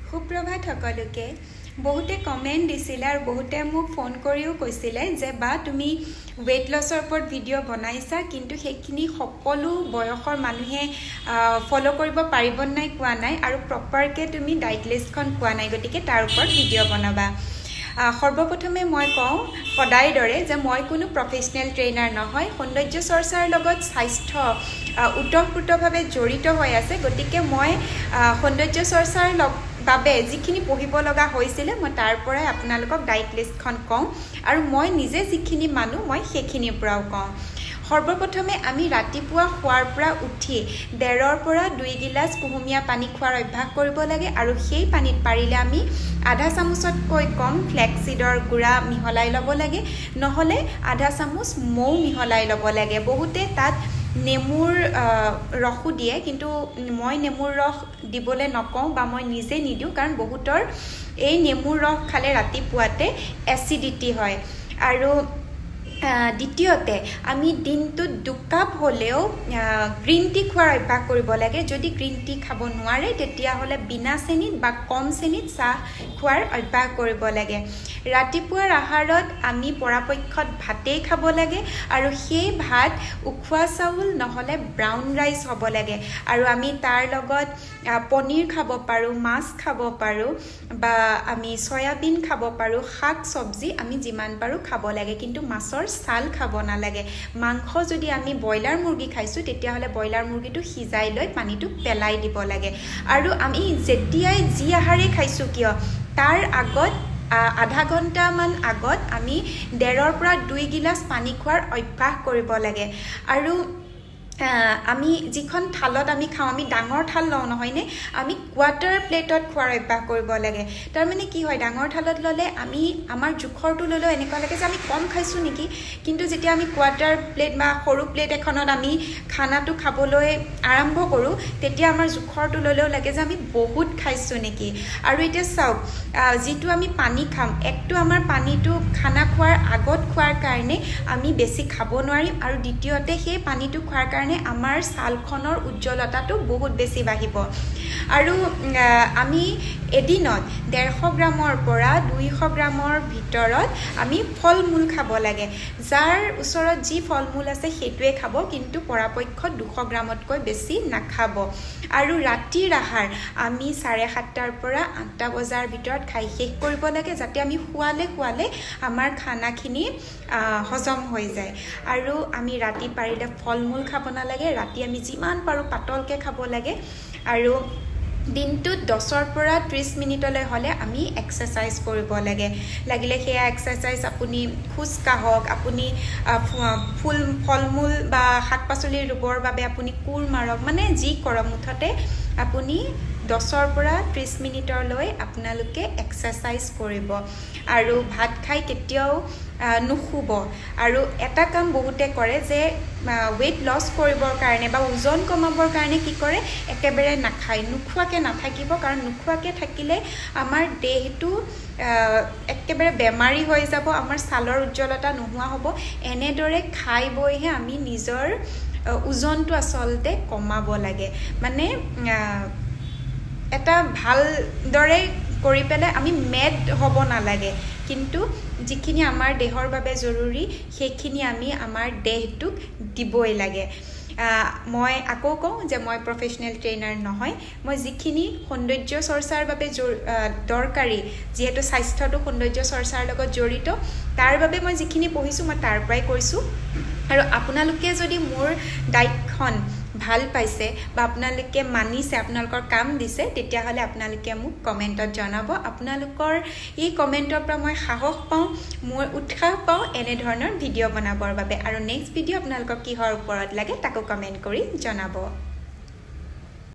সুপ্ৰভাত সকলোকে। বহুতে কমেণ্ট দিছিলে আৰু বহুতে মোক ফোন কৰিও কৈছিলে যে বা তুমি ৱেইট লছৰ ওপৰত ভিডিঅ' বনাইছা, কিন্তু সেইখিনি সকলো বয়সৰ মানুহে ফ'ল' কৰিব পাৰিব নাই কোৱা নাই, আৰু প্ৰপাৰকৈ তুমি ডাইট লিষ্টখন কোৱা নাই, গতিকে তাৰ ওপৰত ভিডিঅ' বনাবা। সৰ্বপ্ৰথমে মই কওঁ সদায় দৰে যে মই কোনো প্ৰফেচনেল ট্ৰেইনাৰ নহয়। সৌন্দৰ্য চৰ্চাৰ লগত স্বাস্থ্য ওতঃপ্ৰোতভাৱে জড়িত হৈ আছে, গতিকে মই সৌন্দৰ্য চৰ্চাৰ বাবে যিখিনি পঢ়িব লগা হৈছিলে মই তাৰ পৰাই আপোনালোকক ডাইট লিষ্টখন কওঁ, আৰু মই নিজে যিখিনি মানো মই সেইখিনিৰ পৰাও কওঁ। সৰ্বপ্ৰথমে আমি ৰাতিপুৱা শোৱাৰ পৰা উঠি 1.5ৰ পৰা 2 গিলাচ কুহুমীয়া পানী খোৱাৰ অভ্যাস কৰিব লাগে, আৰু সেই পানীত পাৰিলে আমি আধা চামুচতকৈ কম ফ্লেক্সিডৰ গুড়া মিহলাই ল'ব লাগে, নহ'লে আধা চামুচ মৌ মিহলাই ল'ব লাগে। বহুতে তাত নেমুৰ ৰসো দিয়ে, কিন্তু মই নেমুৰ ৰস দিবলৈ নকওঁ বা মই নিজে নিদিওঁ, কাৰণ বহুতৰ এই নেমুৰ ৰস খালে ৰাতিপুৱাতে এচিডিটি হয়। আৰু দ্বিতীয়তে আমি দিনটোত 2 কাপ হ'লেও গ্ৰীণ টি খোৱাৰ অভ্যাস কৰিব লাগে। যদি গ্ৰীণ টি খাব নোৱাৰে তেতিয়াহ'লে বিনা চেনিত বা কম চেনিত চাহ খোৱাৰ অভ্যাস কৰিব লাগে। ৰাতিপুৱাৰ আহাৰত আমি পৰাপক্ষত ভাতেই খাব লাগে, আৰু সেই ভাত উখোৱা চাউল নহ'লে ব্ৰাউন ৰাইচ হ'ব লাগে, আৰু আমি তাৰ লগত পনীৰ খাব পাৰোঁ, মাছ খাব পাৰোঁ, বা আমি চয়াবিন খাব পাৰোঁ, শাক চব্জি আমি যিমান পাৰোঁ খাব লাগে, কিন্তু মাছৰ ছাল খাব নালাগে। মাংস যদি আমি ব্ৰইলাৰ মুৰ্গী খাইছোঁ তেতিয়াহ'লে ব্ৰইলাৰ মুৰ্গীটো সিজাই লৈ পানীটো পেলাই দিব লাগে। আৰু আমি যেতিয়াই যি আহাৰেই খাইছোঁ কিয়, তাৰ আগত আধা ঘণ্টামান আগত আমি 1.5ৰ পৰা 2 গিলাচ পানী খোৱাৰ অভ্যাস কৰিব লাগে। আৰু আমি যিখন থালত আমি খাওঁ, আমি ডাঙৰ থাল লওঁ নহয়নে, আমি কোৱাৰ্টাৰ প্লেটত খোৱাৰ অভ্যাস কৰিব লাগে। তাৰমানে কি হয়, ডাঙৰ থালত ল'লে আমি আমাৰ জোখৰটো ল'লেও এনেকুৱা লাগে যে আমি কম খাইছোঁ নেকি, কিন্তু যেতিয়া আমি কোৱাৰ্টাৰ প্লেট বা সৰু প্লেট এখনত আমি খানাটো খাবলৈ আৰম্ভ কৰোঁ তেতিয়া আমাৰ জোখৰটো ল'লেও লাগে যে আমি বহুত খাইছোঁ নেকি। আৰু এতিয়া চাওক, যিটো আমি পানী খাম, একটো আমাৰ পানীটো খানা খোৱাৰ আগত খোৱাৰ কাৰণে আমি বেছি খাব নোৱাৰিম, আৰু দ্বিতীয়তে সেই পানীটো খোৱাৰ কাৰণে আমাৰ ছালখনৰ উজ্জ্বলতাটো বহুত বেছি বাঢ়িব। আৰু আমি এদিনত 150 গ্ৰামৰ পৰা 200 গ্ৰামৰ ভিতৰত আমি ফল মূল খাব লাগে। যাৰ ওচৰত যি ফল মূল আছে সেইটোৱে খাব, কিন্তু পৰাপক্ষত 200 গ্ৰামতকৈ বেছি নাখাব। আৰু ৰাতিৰ আহাৰ আমি 7:30ৰ পৰা 8টা বজাৰ ভিতৰত খাই শেষ কৰিব লাগে, যাতে আমি শুৱালে শুৱালে আমাৰ খানাখিনি হজম হৈ যায়। আৰু আমি ৰাতি পাৰিলে ফল মূল খাব নালাগে, ৰাতি আমি যিমান পাৰোঁ পাতলকৈ খাব লাগে। আৰু দিনটোত 10ৰ পৰা 30 মিনিটলৈ হ'লে আমি এক্সাৰচাইজ কৰিব লাগে। লাগিলে সেয়া এক্সাৰচাইজ আপুনি খোজ কাঢ়ক, আপুনি ফুল ফল মূল বা শাক পাচলি ৰুবৰ বাবে আপুনি কোৰ মাৰক, মানে যি কৰক, মুঠতে আপুনি 10ৰ পৰা 30 মিনিটলৈ আপোনালোকে এক্সাৰচাইজ কৰিব। আৰু ভাত খাই কেতিয়াও নুশুব। আৰু এটা কাম বহুতে কৰে যে ৱেইট লছ কৰিবৰ কাৰণে বা ওজন কমাবৰ কাৰণে কি কৰে, একেবাৰে নাখায়, নোখোৱাকৈ নাথাকিব, কাৰণ নোখোৱাকৈ থাকিলে আমাৰ দেহটো একেবাৰে বেমাৰী হৈ যাব, আমাৰ ছালৰ উজ্জ্বলতা নোহোৱা হ'ব। এনেদৰে খাই বৈহে আমি নিজৰ ওজনটো আচলতে কমাব লাগে, মানে এটা ভালদৰে কৰি পেলাই আমি মেদ হ'ব নালাগে, কিন্তু যিখিনি আমাৰ দেহৰ বাবে জৰুৰী সেইখিনি আমি আমাৰ দেহটোক দিবই লাগে। মই আকৌ কওঁ যে মই প্ৰফেচনেল ট্ৰেইনাৰ নহয়, মই যিখিনি সৌন্দৰ্য চৰ্চাৰ বাবে দৰকাৰী, যিহেতু স্বাস্থ্যটো সৌন্দৰ্য চৰ্চাৰ লগত জড়িত, তাৰ বাবে মই যিখিনি পঢ়িছোঁ মই তাৰ পৰাই কৈছোঁ। আৰু আপোনালোকে যদি মোৰ ডাইটখন ভাল পাইছে বা আপোনালোকে মানিছে, আপোনালোকৰ কাম দিছে, তেতিয়াহ'লে আপোনালোকে মোক কমেণ্টত জনাব। আপোনালোকৰ এই কমেণ্টৰ পৰা মই সাহস পাওঁ, মোৰ উৎসাহ পাওঁ এনেধৰণৰ ভিডিঅ' বনাবৰ বাবে। আৰু নেক্সট ভিডিঅ' আপোনালোকক কিহৰ ওপৰত লাগে তাকো কমেণ্ট কৰি জনাব।